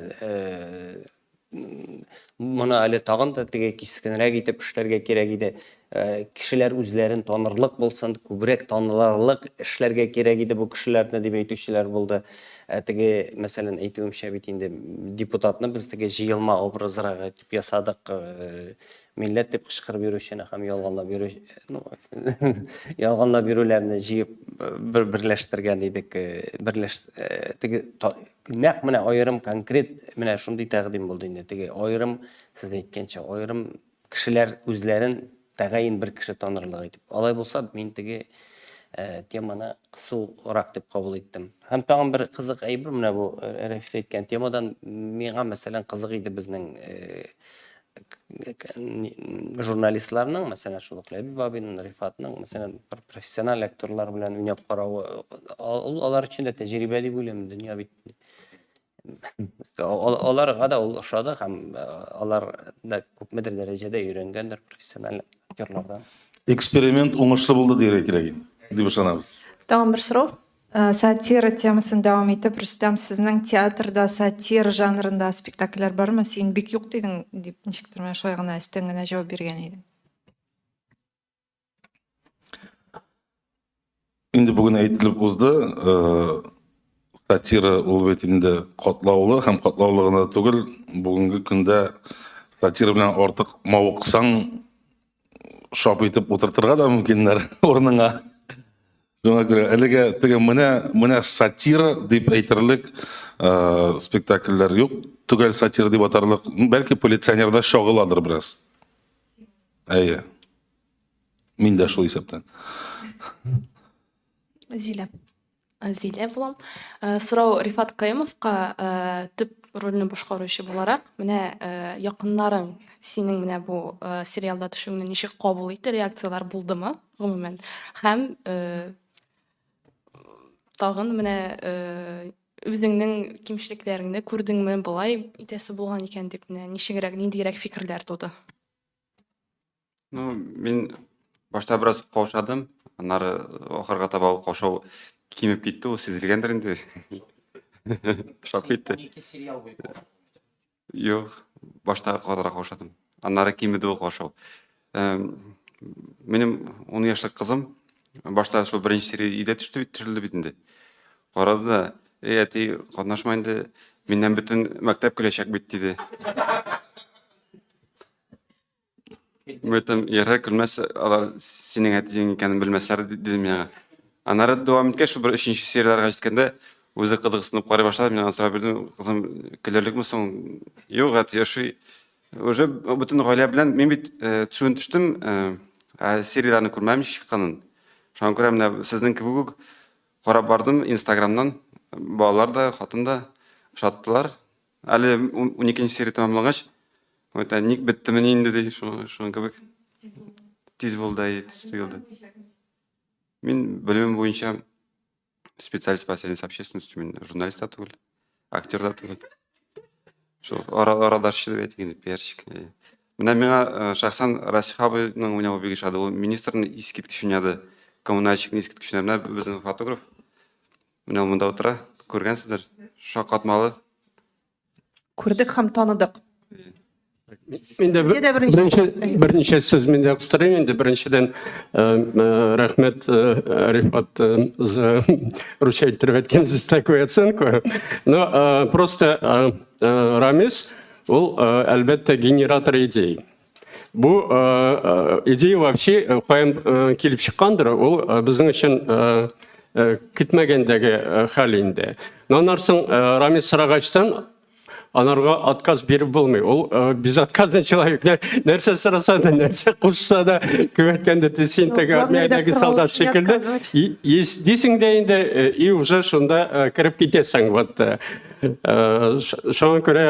моны әле тагын да теге кискенрәк итеп эшләргә кирәк иде. Кешеләр үзләрен танырлык булсын, күбрәк танылырлык эшләргә кирәк иде бу кешеләрне дип әйтүчеләр булды. Ә теге, мәсәлән, әйтүемчә бит инде депутатны без теге җыелма образрак итеп ясадык. Милләт дип кычкырып йөрүчене һәм ялганлап йөрү, ну, ялганлап йөрүләрне җыеп бер берләштергән идек. Берләш теге нәкъ менә аерым конкрет менә шундый тәкъдим булды инде. Теге аерым, сез әйткәнчә, аерым кешеләр үзләрен тәгаен бер кеше танырлык итеп. Алай булса, мин теге теманы кысурак дип кабул иттем. Һәм тагын бер кызык әйбер, менә бу Рәфис әйткән темадан миңа, мәсәлән, кызык иде безнең журналистларның, мәсәлән, шул ук Ләбиб абыйның, Рифатның, мәсәлән, профессиональ актерлар белән уйнап каравы, ул алар өчен дә тәҗрибә дип уйлыйм, дөнья бит аларга да ул ошады һәм алар да күпмедер дәрәҗәдә өйрәнгәндер профессиональ актерлардан. Эксперимент уңышлы булды дияргә кирәк инде, дип ышанабыз. Тагын бер сорау. Сатира темасын дәвам итеп, Рөстәм, сезнең театрда сатира жанрында спектакльләр бармы? Син бик юк дидең, дип ничектер менә шулай гына өстән генә җавап биргән идең. Инде бүген әйтелеп узды, сатира ул бит инде катлаулы һәм катлаулы гына түгел, бүгенге көндә сатира белән артык мавыксаң, шап итеп утыртырга да мөмкиннәр урыныңа. Шуңа күрә әлегә теге менә менә сатира дип әйтерлек спектакльләр юк. Төгәл сатира дип атарлык. Бәлки полиционерда чагыладыр бераз. Әйе. Мин дә шул исәптән. Зилә. Зилә булам. Сорау Рифат Каюмовка, төп рольне башкаручы буларак, менә якыннарың синең менә бу сериалда төшүеңне ничек кабул итте, реакцияләр булдымы гомумән? Һәм тагын менә үзеңнең кимчелекләреңне күрдеңме, болай итәсе булган икән дип, менә ничегрәк, ниндирәк фикерләр туды? Ну, мин башта бераз каушадым, аннары ахырга таба ул каушау кимеп китте, ул сизелгәндер инде. Шап китте. 12 сериал буе каушадым. Юк, башта катырак каушадым. Аннары кимеде ул каушау. Минем 10 яшьлек кызым башта шул беренче серия өйдә төште бит, төшерелде бит инде. Карады да, эй, әти, катнашма инде, миннән бөтен мәктәп көләчәк бит, диде. Әйтәм, ярар, көлмәс, алар синең әтиең икәнен белмәсләр, дидем миңа. Аннары дәвам иткәч, шул бер өченче серияләргә җиткәндә, үзе кызыксынып карый башлады, мин аңа сорап бирдем, кызым, көләрлекме соң? Юк, әти, ошый. Уже бөтен гаилә белән, мин бит э, төшүен төштем, э, ә серияләрне күрмәдем чыкканын. Шуңа күрә менә сезнең кебек үк карап бардым Инстаграмнан. Балалар да, хатын да ошаттылар. Әле 12 серия тәмамлангач, Әйтә, ник беттемени инде ди, шуның кебек. Тиз булды, әйе, тиз тоелды. Мин белемем буенча специалист по связи с общественностью, мин журналист та түгел, актер да түгел. Шул арадашчы дип әйтик инде, пиарщик. Менә миңа э, шәхсән Расих абыйның уйнавы бик ошады. Ул министрны искиткеч уйнады, коммунальщикны искиткеч уйнады. Менә безнең фотограф менә ул монда утыра, күргәнсездер. Шаккатмалы. Күрдек һәм таныдык. Мин дә беренче берничә сүз мин дә кыстырыйм инде. Беренчедән, э, э, рәхмәт, э, Рифат, за русча иттереп әйткәнсез такую оценку. Но просто Рамис ул, әлбәттә, генератор идей. Бу идея вообще каян килеп чыккандыр, ул безнең өчен көтмәгәндәге хәл инде. Но аннан соң Рамис сорагачтан анарга отказ биреп булмый. Ул безотказный человек. Нәрсә сораса да, нәрсә кушса да, кем әйткәндә, син теге армиядәге солдат шикелле. Есть дисең дә инде, и уже шунда кереп китәсең. Вот Шуңа күрә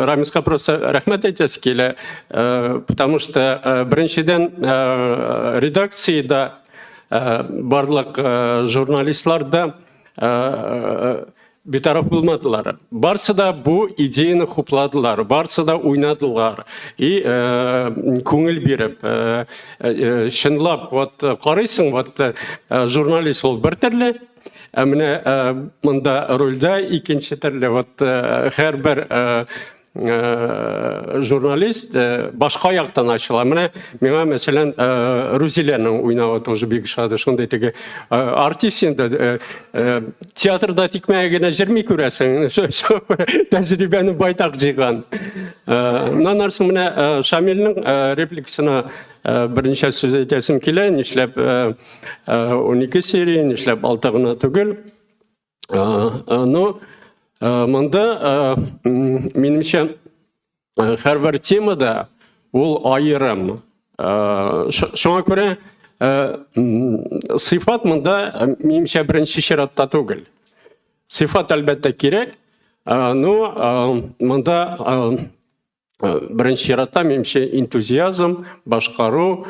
Рамиска просто рәхмәт әйтәсе килә, потому что беренчедән редакциядә барлык журналистлар да битараф булмадылар. Барсы да бу идеяны хупладылар, барсы да уйнадылар. И күңел биреп, чынлап, вот карыйсың, вот журналист ул бер төрле, Ә менә монда рольдә икенче төрле вот һәрбер журналист башка яктан ачыла. Менә миңа, мәсәлән, Рузиләнең уйнавы тоже бик ошады. Шундый теге артист инде театрда тикмәгә генә җөрми күрәсең. Тәҗрибәне байтак җыйган. Моннан соң менә Шамилнең репликасына берничә сүз әйтәсем килә. Нишләп 12 серия, нишләп 6 гына түгел. Но монда минемчә һәрбер темада ул аерым. Шуңа күрә сыйфат монда минемчә беренче чиратта түгел. Сыйфат әлбәттә кирәк, но монда Беренче чиратта, минемчә, энтузиазм, башкару,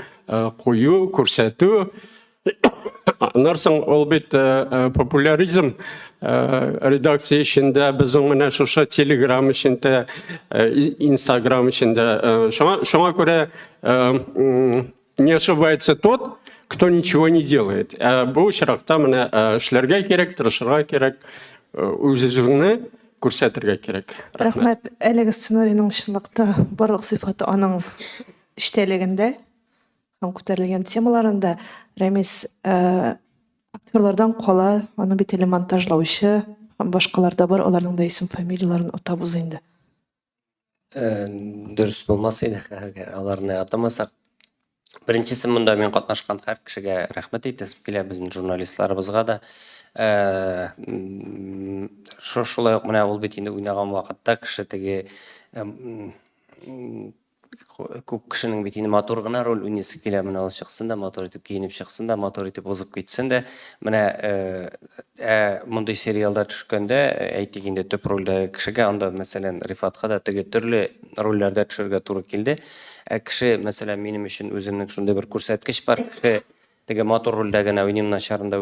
кую, күрсәтү. Аннан соң ул бит популяризм редакция эчендә, безнең менә шушы Телеграм эчендә, Инстаграм эчендә. Шуңа, шуңа күрә не ошибается тот, кто ничего не делает. Ә бу очракта менә эшләргә кирәк, тырышырга кирәк, үз-үзеңне күрсәтергә кирәк. Рәхмәт. Әлеге сценарийның чынлыкта барлык сыйфаты аның эчтәлегендә һәм күтәрелгән темаларында. Рәмис, актерлардан кала, аны бит әле монтажлаучы һәм башкалар да бар, аларның да исем-фамилияләрен атап уз инде. Дөрес булмас иде, әгәр аларны атамасак. Беренчесе монда мин катнашкан һәр кешегә рәхмәт әйтәсем килә, безнең журналистларыбызга да. Шулай ук менә ул бит инде уйнаган вакытта кеше теге күп кешенең бит инде матур гына роль уйныйсы килә, менә ул чыксын да, матур итеп киенеп чыксын да, матур итеп узып китсен дә. Менә ә мондый сериалда төшкәндә, әйтик инде төп рольдәге кешегә, анда, мәсәлән, Рифатка да теге төрле рольләрдә төшергә туры килде. Ә кеше, мәсәлән, минем өчен үземнең шундый бер күрсәткеч бар, кеше теге матур рольдә генә уйныйм, начарында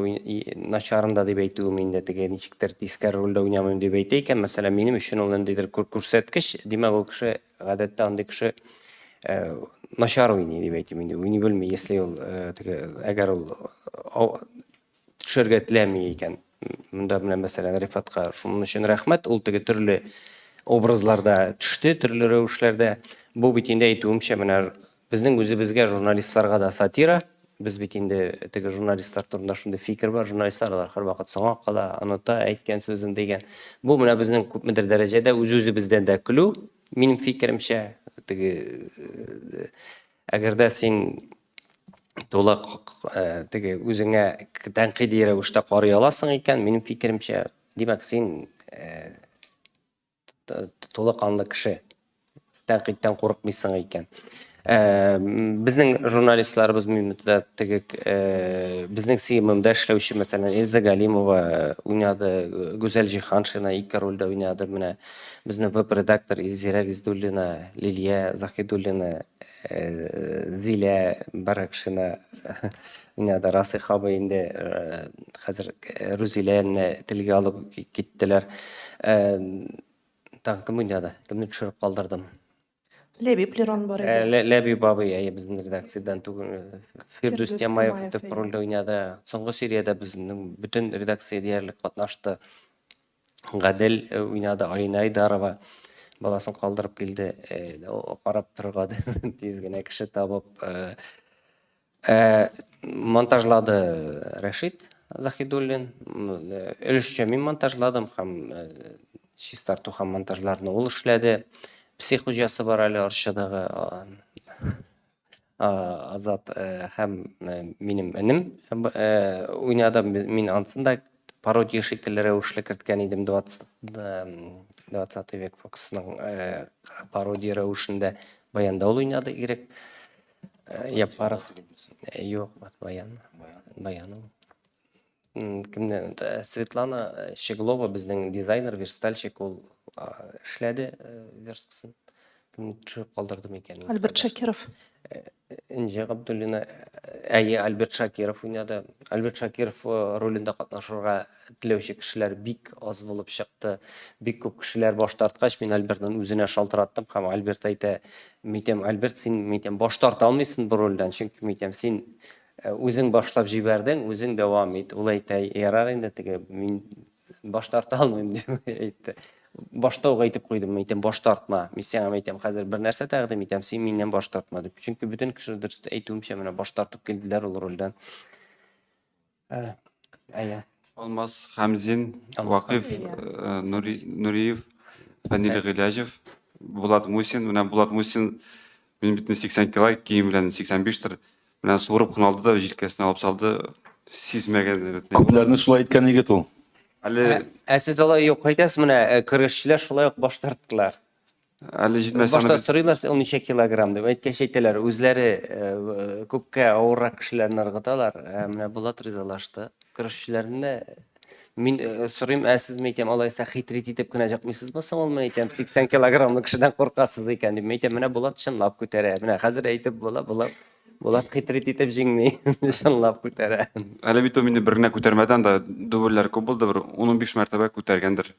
начарында дип әйтүем инде теге ничектер тискәре рольдә уйнамыйм дип әйтә икән, мәсәлән, минем өчен ул ниндидер күрсәткеч, димәк, ул кеше гадәттә андый кеше начар уйный дип әйтим инде, уйный белми, если ул теге әгәр ул төшәргә теләми икән. Монда менә мәсәлән Рифатка шуның өчен рәхмәт, ул теге төрле образларда төште, төрле рәвешләрдә. Бу бит инде әйтүемчә, менә безнең үзебезгә журналистларга да сатира. Без бит инде теге журналистлар турында шундый фикер бар, журналистлар алар һәрвакыт соңа кала, оныта әйткән сүзен дигән. Бу менә безнең күпмедер дәрәҗәдә үз-үзебездән дә көлү, минем фикеремчә, теге әгәр дә син тулы теге үзеңә тәнкыйди рәвештә карый аласың икән, минем фикеремчә, димәк, син тулы канлы кеше. Тәнкыйтьтән курыкмыйсың икән. Безнең журналистларыбыз минутта теге безнең CMM-да эшләүче, мәсәлән, Эльза Галимова уйнады, Гүзәл Җиһаншина ике рольдә уйнады. Менә безнең веб-редактор Илзирә Гиздуллина, Лилия Заһидуллина, Зилә Баракшина уйнады. Расих абый инде хәзер Рузиләне телгә алып киттеләр. Тагын кем уйнады? Кемне төшереп калдырдым? Ләбиб Лерон бар иде. Ләбиб абый, әйе, безнең редакциядән түгел. Фирдүс Тямаев төп рольдә уйнады. Соңгы сериядә безнең бөтен редакция диярлек катнашты. Гадел уйнады, Алина Айдарова баласын калдырып килде, карап торырга тиз генә кеше табып. Монтажлады Рәшит Заһидуллин. Өлешчә мин монтажладым һәм чистарту һәм монтажларны ул эшләде. Псих хуҗасы бар әле Арчадагы Азат һәм минем энем уйнады. Мин ансын да пародия шикелле рәвешле керткән идем 20 20 век Фоксның пародия рәвешендә баянда ул уйнады Ирек Яппаров. Юк, баян. Баян ул. Кемне? Светлана Щеглова безнең дизайнер, верстальщик, ул эшләде версткасын. Кемне төшереп калдырдым икән? Альберт Шакиров. Энҗе Габдуллина. Әйе, Альберт Шакиров уйнады. Альберт Шакиров ролендә катнашырга теләүче кешеләр бик аз булып чыкты. Бик күп кешеләр баш тарткач, мин Альбертның үзенә шалтыраттым һәм Альберт әйтә, мин Альберт, син, мин баш тарта алмыйсың бу рольдән, чөнки, мин син Үзең башлап җибәрдең, үзең дәвам ит. Ул әйтә, ярар инде теге, мин баш тарта алмыйм, дип әйтте. Башта ук әйтеп куйдым, мин әйтәм, баш тартма. Мин сиңа әйтәм, хәзер бер нәрсә тәкъдим итәм, син миннән баш тартма дип. Чөнки бөтен кеше дөрес әйтүемчә, менә баш тартып килделәр ул рольдән. Әйе. Алмаз Хәмзин, Вакыйф Нуриев, Фәнил Гыйләҗев, Булат Мусин. Менә Булат Мусин, мин бит 80 кило, кием белән 85 тер. Менә суырып кына алды да җилкәсенә алып салды. Сизмәгән. Күпләрне шулай иткән егет ул. Әле Ә сез алай юк әйтәсез, менә көрәшчеләр шулай ук баш тарттылар. Әле җитмәсә Башта сорыйлар, ул ничә килограмм дип. Әйткәч әйтәләр, үзләре күпкә авыррак кешеләрне ыргыталар. Ә менә Булат ризалашты. Көрәшчеләрне мин сорыйм, ә сез, мәйтәм, алайса хитрит итеп кенә чыкмыйсызмы соң ул, мәйтәм, 80 килограммлы кешедән куркасыз икән дип. Мәйтәм, менә Булат чынлап күтәрә. Менә хәзер әйтеп була, Булат Булат хитрит итеп җиңми, чынлап күтәрә. Әле бит ул мине бер генә күтәрмәде, анда дубльләр күп булды, бер 10-15 мәртәбә күтәргәндер.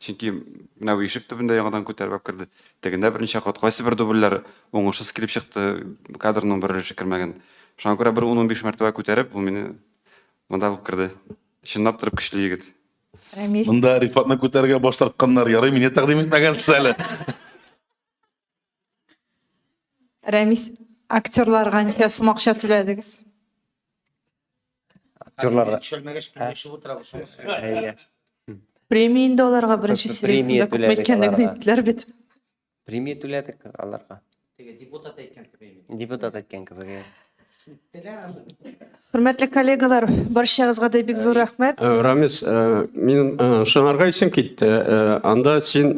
Чөнки менә бу ишек төбендә яңадан күтәреп алып керде. Тегендә берничә кат кайсы бер дубльләр уңышсыз килеп чыкты, кадрның бер өлеше кермәгән. Шуңа күрә бер 10-15 мәртәбә күтәреп, ул мине монда алып керде. Чынлап торып көчле егет. Рәмис. Монда Рифатны күтәрергә баш тартканнар. Ярый, мине тәкъдим итмәгәнсез әле. Рәмис, актерларга ничә сум акча түләдегез? Актерларга. Төшермәгәч, көнләшеп утырабыз шунысы. Әйе. Премия инде аларга беренче Премия сериясендә күпме түләдек икәнлеген аларга. әйттеләр бит. Премия түләдек аларга. Теге депутат әйткән кебек. Депутат әйткән кебек. Әйе. Хөрмәтле коллегалар, барчагызга да бик зур рәхмәт. Рамис, минем шунарга исем китте. Анда син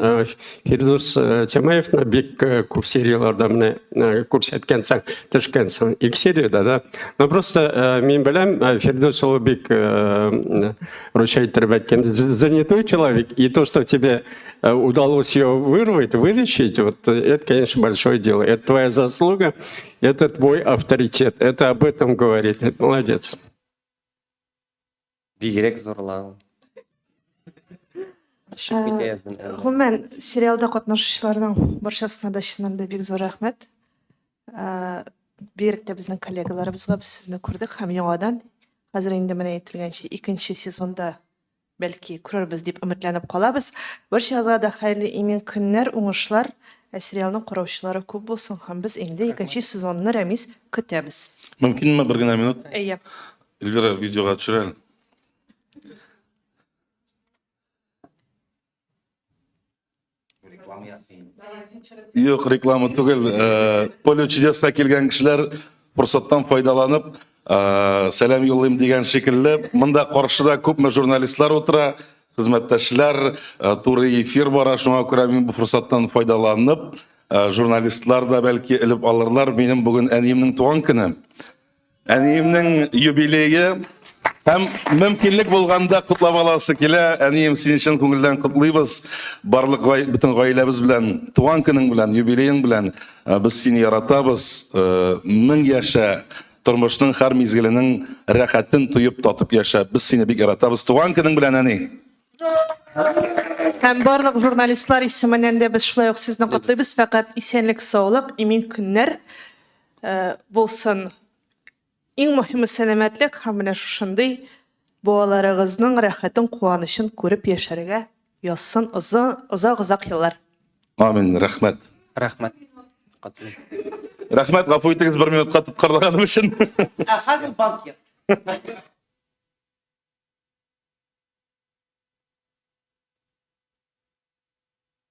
Фирдүс Тямаевны бик күп серияларда менә күрсәткәнсең, төшкәнсең. Ике сериядә, да. Но просто мин беләм, Фирдүс ул бик русча иттереп әйткәндә занятой человек, и то, что тебе удалось ее вырвать, вытащить, вот это, конечно, большое дело. Это твоя заслуга. Это твой авторитет. Это об этом говорит. Это молодец. Бигрәк зурлау. Чыгып китә яздым. Гомумән, сериалда катнашучыларның барчасына да чыннан да бик зур рәхмәт. Бигрәк тә безнең коллегаларыбызга без сезне күрдек һәм яңадан хәзер инде менә әйтелгәнчә икенче сезонда Бәлки, күрербез дип өметләнеп калабыз. Барчагызга да хәерле имин көннәр, уңышлар, ә сериалның караучылары күп булсын һәм без инде икенче сезонны, Рәмис, көтәбез. Мөмкинме бер генә минут? Әйе. Эльвира, видеога төшер әле. Реклама ясыйм. Юк, реклама түгел. Э, Поле чудеска килгән кешеләр форсаттан файдаланып, э, сәлам юллыйм дигән шикелле, монда каршыда күпме журналистлар утыра, хезмәттәшләр, э, туры эфир бара, шуңа күрә мин бу форсаттан файдаланып, журналистлар да бәлки элеп алырлар. Минем бүген әниемнең туган көне. Әниемнең юбилее һәм мөмкинлек булганда котлап аласы килә. Әнием, сине чын күңелдән котлыйбыз. Барлык гай, бөтен гаиләбез белән, туган көнең белән, юбилеең белән э, без сине яратабыз. Э, мең яшә, тормышның һәр мизгеленең рәхәтен тоеп, татып яшә. Без сине бик яратабыз. Туган көнең белән, әни! Һәм барлык журналистлар исеменнән дә без шулай ук сезне котлыйбыз. Фәкать исәнлек, саулык, имин көннәр Э, булсын. Иң мөһиме сәламәтлек һәм менә шушындый балаларыгызның рәхәтен, куанычын күреп яшәргә язсын озак-озак еллар. Амин, рәхмәт. Рәхмәт. Котлыйм. Рәхмәт, гафу итегез бер минутка тоткарлаганым өчен. Ә хәзер банкет.